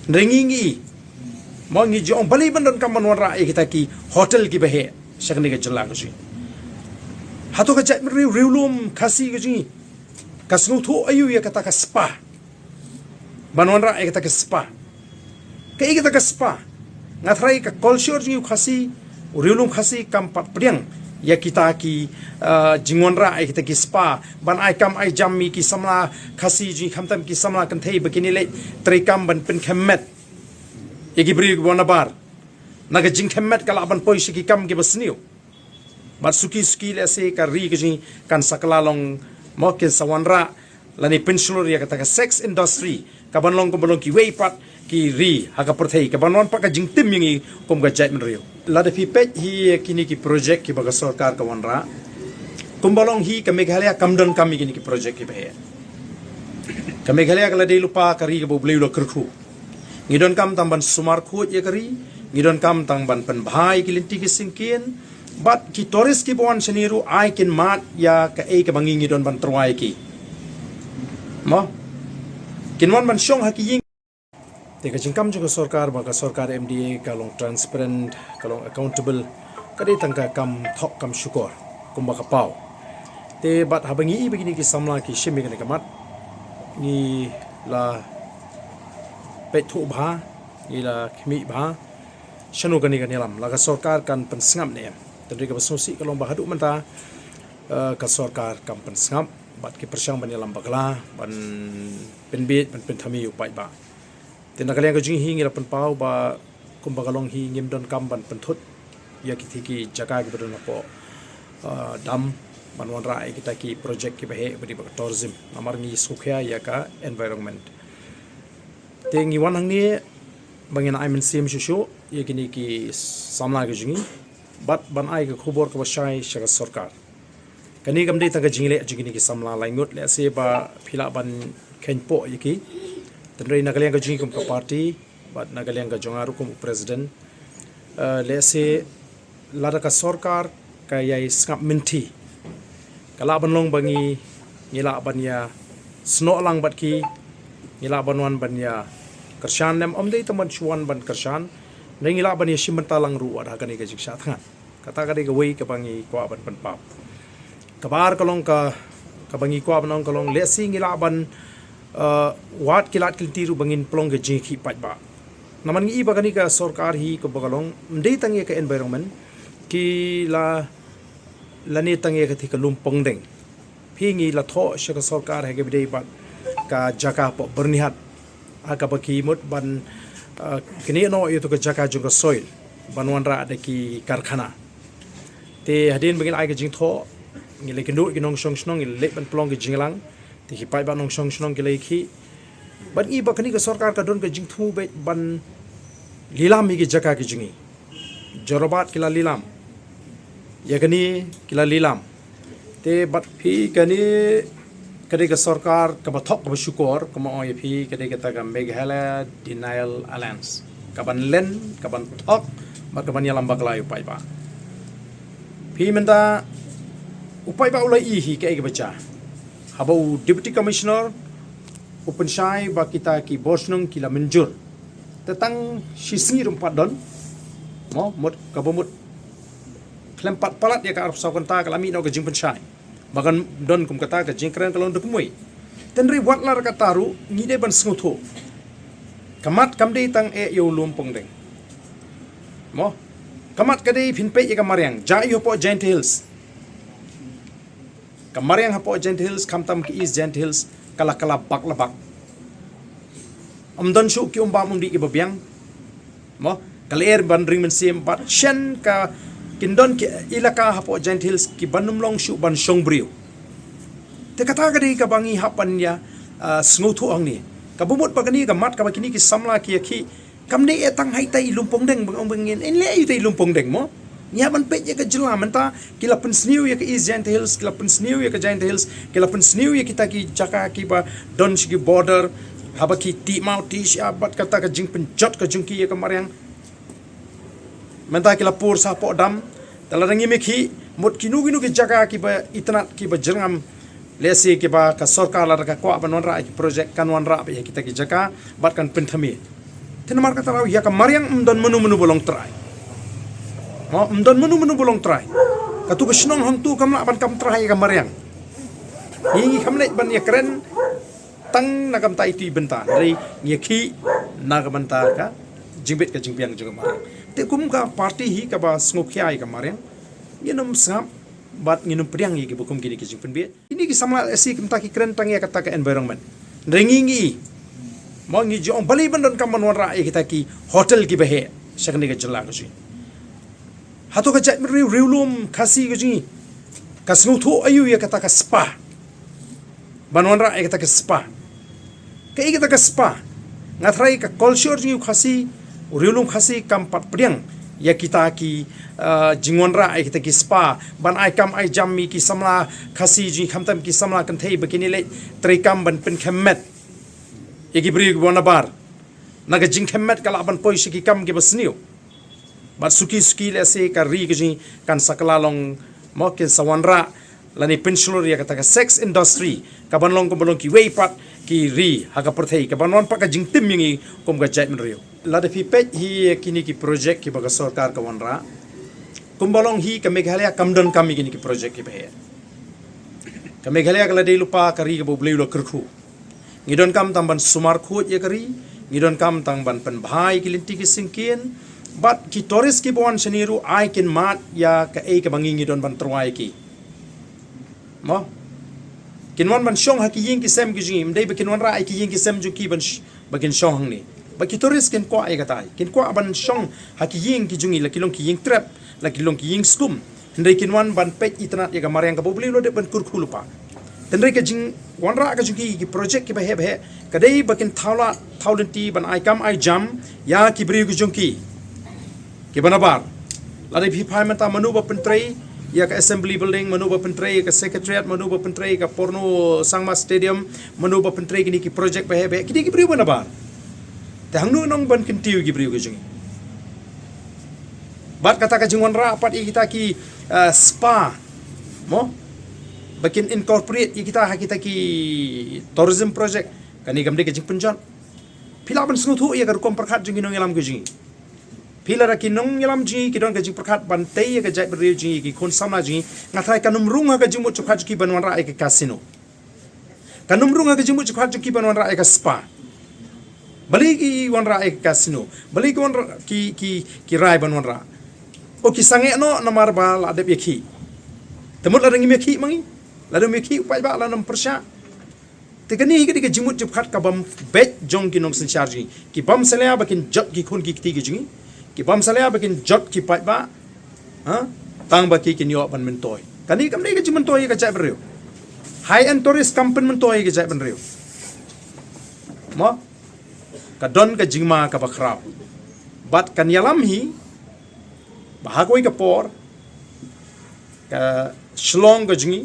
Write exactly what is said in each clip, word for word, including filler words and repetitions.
Ring ngi ngi. Mo ngi ju ong balei ban donkam ban wanrah ïa kita ki hotel kiba heh sha kane ka jylla ka jong ngi. Hato ka jaitbynriew riewlum Khasi ka jong ngi ka sngewthuh aïu ïa kata ka spa? Ban wanrah ïa kata ka spa. Kaei kata ka spa? Nga tharai ka culture jong ngi u Khasi, u riewlum Khasi kam pat pdiang ïa kita ki, ah, jingwanrah ïa kita ki spa ban ai kam ai jam ïa ki samla Khasi jong ngi, khamtam ki samla kynthei ba kin leit treikam ban pynkhem met ïa ki briew kiba nabar. Na ka jingkhem met ka lah ban poi sha ki kam kiba sniew. Bad suki suki lehse ka ri ka jong ngi kan sa kylla long, mo, kin sa wanrah lane pynshlur ïa kata ka sex industry kaban long kumba long kiwei pat ki ri ha ka pyrthei, kaban wan pat ka jingtim ïa ngi kum ka jaitbynriew. Lada phi peit hi ïa kine ki project kiba ka sorkar ka wanrah, kumba long hi ka Meghalaya kam donkam ïa kine ki project kiba heh. Ka Meghalaya ka la dei lypa ka ri kaba U Blei u la kyrkhu. Ngi donkam tang ban sumar khuid ïa ka ri, ngi donkam tang ban pynbha ïa ki lynti ki syngkien, bad ki tourist kiba wan shane ruh ai kin mad ïa kaei kaba ngi ngi don ban tyrwa ïa ki. Mo? Kin wan ban shong ha ki ïing. Te ka jingkam jong ka sorkar ba ka sorkar M D A ka long transparent, ka long accountable, ka dei tang ka kam thok kam shukor kumba ka paw. Te bad haba ngi i ba kine ki samla ki shim ïa kane ka mat, ngi la peit thuh bha, ngi la khmih bha shano kane kan ïalam, la ka sorkar kan pynsngap ne em. Te dei kaba sngewsih ka long ba haduh mynta, eh, ka sorkar kam pynsngap, bad ki pyrshang ban ïalam bakla, ban pynbiej, ban pynthame ïa u paidbah. Te na ka liang ka jong ngi hi ngi la pynpaw ba kumba ka long hi ngim donkam ban pynthut ïa kita ki jaka kiba don hapoh, ah, dam ban wanrah ïa kita ki project kiba heh ba dei ba ka tourism. Namar ngi sngewkhia ïa ka environment. Te ngi wan hangne ba ngin ai mynsiem shuh shuh ïa kine ki samla ki jong ngi bad ban ai ka khubor kaba shai sha ka sorkar. Kane kam dei tang ka jingleh jong kine ki samla laingut, lehse ba phi lah ban kheiñ poh ïa ki. Tynrai na ka liang ka jong ngi kum ka party bad na ka liang ka jong nga ruh kum u president, eh, lehse lada ka sorkar ka ïai sngap mynthi, ka lah ban long ba ngi, ngi lah ban ïa snoh lang bad ki, ngi lah ban wan ban ïa kyrshan ne em, ym dei tang ban shu wan ban kyrshan, ne ngi lah ban ïa shim bynta lang ruh wat ha kane ka jingshah thngan. Kata ka dei kawei kaba ngi kwah ban pynpaw. Kaba ar ka long ka, kaba ngi kwah ban ong ka long lehse ngi lah ban, eh, wad ki lad ki lynti ruh ba ngin pynlong ka jingïakhih paidbah. Namar ngi i ba kane ka sorkar hi kaba ka long ym dei tang ïa ka environment, ki la, lane tang ïa kata ka lum pongdeng. Phi, ngi la thoh sha ka sorkar ha kaba dei bad ka jaka hapoh Byrnihat, ha kaba ki mut ban, ah, knieh noh ïa tu ka jaka jong ka soil ban wanrah da ki karkhana. Te hadien ba ngi la ai ka jingthoh, ngi la kynduh ki nongshong shnong, ngi la leit ban pynlong ki jingïalang. Te ki paidbah nongshong shnong ki la ïakhih. Bad ngi ba kane ka sorkar ka don ka jingthmu beit ban lilam ïa ki jaka ki jong ngi. Jorabat ki la lilam. Ïa kane ki la lilam. Te bad phi, kane ka dei ka sorkar kaba thok kaba shukor, kaba ong ïa phi, ka dei kata ka Meghalaya Denial Alliance. Kaban len, kaban thok, bad kaban ïalam bakla ïa u paidbah. Phi, mynta u paidbah u la i hi kaei kaba jia. Haba u Deputy Commissioner u pynshai ba kita ki bor shnong ki la mynjur. Te tang shi sngi ruh ym pat don. Mo, mut kaba mut khlem pat palat ïa ka arphew saw kynta ka la mih noh ka jingpynshai ba kan don kum kata, ka jingkren ka long da kumwei. Tynrai wat la da kata ruh ngi dei ban sngewthuh. Ka mat kam dei tang eh ïa u lum pongdeng. Mo, ka mat ka dei, phin peit ïa ka mariang, jia ïa u hapoh Jaintia Hills. Ka mariang hapoh Jaintia Hills khamtam ka East Jaintia Hills ka la kylla bak la bak. Ym don shuh ki umbam umdih kiba biang. Mo, ka lyer ban ring mynsiem bad shen ka, kin don ki elaka hapoh Jaintia Hills kiban ym long shuh ban shong briew. Te kata ka dei kaba ngi hap ban ïa, ah, sngewthuh hangne. Kaba mut ba kane ka mat kaba kine ki samla ki ïakhih, kam dei eh tang ha ita i lum pongdeng, ba ong ba ngin leh ita i lum pongdeng mo. Ngi hap ban peit ïa ka jylla mynta, ki la pynsniew ïa ka East Jaintia Hills, ki la pynsniew ïa ka Jaintia Hills, ki la pynsniew ïa kita ki jaka kiba don sha ki border, haba ki tih maw tih shyiap bad kata ka jingpynjot ka jong ki ïa ka mariang. Mynta ki la pur sha hapoh dam, te lada ngim ïakhih, mut kino kino ki jaka kiba itynnad kiba jyrngam, lehse kiba ka sorkar lada ka kwah ban wanrah ki project kan wanrah beit ha kita ki jaka, bad kan pynthame. Te namar kata ruh ïa ka mariang ym don mano mano ba long trai. Mo, ym don mano mano ba long trai. Katu ka shnong hangtu kam lah ban kam trai ïa ka mariang. Ngi ngi kham leit ban ïakren tang na ka bynta itu i bynta, hynrei ngi ïakhih na ka bynta ka jingbit ka jingbiang jong ka mariang. Te kum ka party hi kaba sngewkhia ïa ka mariang, ngin ym sngap bad ngin ym pdiang ïa kiba kum kine ki jingpynbieit. Kine ki samla lehse kumta ki kren tang ïa kata ka environment. Hynrei ngi ngi, mo, ngi ju ong balei ban donkam ban wanrah ïa kita ki hotel kiba heh sha kane ka jylla ka jong ngi. Hato ka jaitbynriew, riewlum Khasi ka jong ngi, ka sngewthuh aïu ïa kata ka spa? Ban wanrah ïa kata ka spa. Kaei kata ka spa? Nga tharai ka culture jong ngi u Khasi, u riewlum Khasi kam pat pdiang ïa kita ki, ah, jingwanrah ïa kita ki spa ban ai kam ai jam ïa ki samla Khasi jong ngi, khamtam ki samla kynthei ba kin ïaleh treikam ban pynkhem met ïa ki briew kiba nabar. Na ka jingkhem met ka lah ban poi sha ki kam kiba sniew. Bad suki suki lehse ka ri ka jong ngi kan sa kylla long, mo, kin sa wanrah lane pynshlur ïa kata ka sex industry kaban long kumba long kiwei pat ki ri ha ka pyrthei, kaban wan pat ka jingtim ïa ngi kum ka jaitbynriew. Lada phi peit hi ïa kine ki project kiba ka sorkar ka wanrah, kumba long hi ka Meghalaya kam donkam ïa kine ki project kiba heh. Ka Meghalaya ka la dei lypa ka ri kaba U Blei u la kyrkhu. Ngi donkam tang ban sumar khuid ïa ka ri, ngi donkam tang ban pynbha ïa ki lynti ki syngkien, bad ki tourist kiba wan shane ruh ai kin mad ïa kaei kaba ngi ngi don ban tyrwa ïa ki. Mo? Kin wan ban shong ha ki ïing ki sem ki jong ngi, ym dei ba kin wanrah ïa ki ïing ki sem jong ki ban sh-, ba kin shong hangne. Ba ki tourist kin kwah ïa katai, kin kwah ban shong ha ki ïing ki jong ngi, la ki long ki ïing trep, la ki long ki ïing skum. Hynrei kin wan ban peit itynnad ïa ka mariang kaba U Blei u la dep ban kyrkhu lypa. Hynrei ka jingwanrah ka jong ki, ki project kiba heh ba heh, ka dei ba kin thaw lad thaw lynti ban ai kam ai jam ïa ki briew ki jong ki kiba nabar. Lada phi phai mynta mano ba pyntrei ïa ka assembly building, mano ba pyntrei ïa ka secretariat, mano ba pyntrei ïa ka Porno Sangma Stadium, mano ba pyntrei kine ki project ba heh ba heh, kine ki briew ba nabar. Te hangno nong ban kyntiew ïa ki briew ki jong ngi? Bad kata ka jingwanrah pat ïa kita ki, ah, spa, mo, ba kin incorporate ïa kita ha kita ki tourism project, kane kam dei ka jingpynjot. Phi lah ban sngewthuh ïa ka rukom pyrkhat jong ki nongïalam ki jong ngi. Phi, lada ki nongïalam jong ngi ki don ka jingpyrkhat ban tei ïa ka jaitbynriew jong ngi, ki khun samla jong ngi, nga tharai kan ym rung ha ka jingmut jingpyrkhat jong ki ban wanrah ïa ka casino. Kan ym rung ha ka jingmut jingpyrkhat jong ki ban wanrah ïa ka spa. Balei ki wanrah ïa ka casino? Balei ki wanrah, ki, ki, ki rai ban wanrah? O, ki sangeh noh namar ba la dep ïakhih. Te mut lada ngim ïakhih ma ngi, lada ym ïakhih u paidbah, lada ym pyrshah. Te kane hi ka dei ka jingmut jingpyrkhat kabym beit jong ki nongsynshar jong ngi. Ki bym salia ba kin jot ki khun ki kti ki jong ngi. Ki bym salia ba kin jot ki paidbah. Ha? Tang ba ki kin ïoh ban myntoi. Kane kam dei ka jingmyntoi ïa ka jaitbynriew. High end tourist kam pynmyntoi ïa ka jaitbynriew. Mo? Ka don ka jingma kaba khraw. Bad kan ïalam hi ba ha kawei ka por ka Shillong ka jong ngi,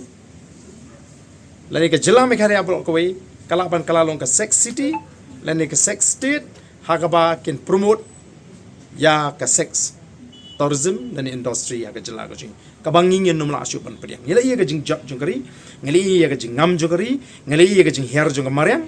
lane ka jylla Meghalaya baroh kawei, ka lah ban kylla long ka sex city lane ka sex state, ha kaba kin promote ïa ka sex tourism lane industry ha ka jylla ka jong ngi, kaba ngi ngin ym lah shuh ban pdiang. Ngi la ïohi ïa ka jingjot jong ka ri, ngi la ïohi ïa ka jingngam jong ka ri, ngi la ïohi ïa ka jinghiar jong ka mariang.